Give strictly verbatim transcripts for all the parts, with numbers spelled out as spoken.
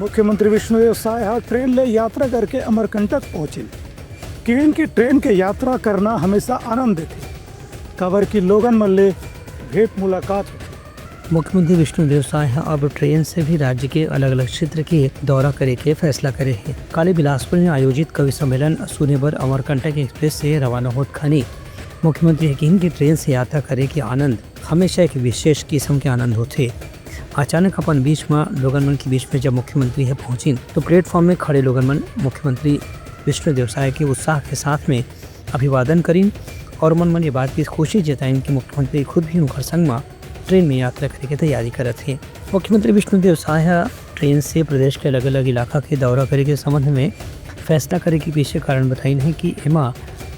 मुख्यमंत्री विष्णुदेव साय ह ट्रेन ले यात्रा करके अमरकंटक पहुंचिन। किहिन कि ट्रेन के यात्रा करना हमेशा आनंद देथे, काबर कि लोगन मन ले भेंट मुलाकात होथे। मुख्यमंत्री विष्णुदेव साय ह अब ट्रेन से भी राज्य के अलग-अलग क्षेत्र के दौरा करे के फैसला करे हे। काली बिलासपुर में आयोजित कवि सम्मेलन सुने बर अमरकंटक एक्सप्रेस से रवाना होत खानी मुख्यमंत्री ह किहिन कि ट्रेन से यात्रा करे के आनंद हमेशा एक विशेष किस्म के आनंद होथे। अचानक अपन बीच म, लोगन मन के बीच में जब मुख्यमंत्री ह पहुंचिन, तो प्लेटफॉर्म में खड़े लोगन मन मुख्यमंत्री विष्णुदेव साय के उत्साह के साथ में अभिवादन करिन और मन मन ये बात की खुशी जताइन कि मुख्यमंत्री खुद भी उनकर संग म ट्रेन में यात्रा करे के तैयारी करत हे। मुख्यमंत्री विष्णुदेव साय ह ट्रेन से प्रदेश के अलग-अलग इलाका के दौरा करे के संबंध में फैसला करे के पीछे कारण बताइन हे कि एमा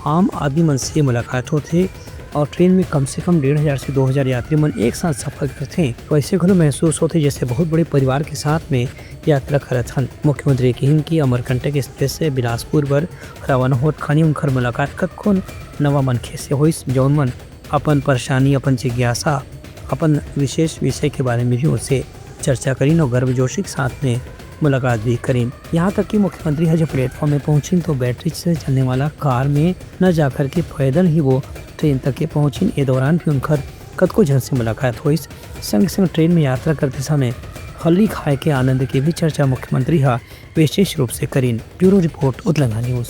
आम आदमी मन से मुलाकात होथे और ट्रेन में कम से कम डेढ़ हजार से दो हजार यात्री मन एक साथ सफर करथे, तो ऐसे घलो महसूस होथे जैसे बहुत बड़े परिवार के साथ में यात्रा करत हन। मुख्यमंत्री किहिन कि अमरकंटक एक्सप्रेस से बिलासपुर बर रवाना होत खानी उनकर मुलाकात कतको नवा मनखे से होइस, जौन मन अपन परेशानी, अपन जिज्ञासा, अपन विशेष विषय के बारे में भी उनसे चर्चा करिन और गर्मजोशी के साथ में मुलाकात भी करिन। यहाँ तक कि मुख्यमंत्री ह जब प्लेटफॉर्म में पहुंचिन तो बैटरी से चलने वाला कार में न जाकर के पैदल ही वो ट्रेन तक के पहुंचिन। ये दौरान भी उनकर कतको झन से मुलाकात होइस। संग संग ट्रेन में यात्रा करते समय खल्ली खाए के आनंद की भी चर्चा मुख्यमंत्री ह विशेष रूप से करिन। Bureau report, Utlanga news.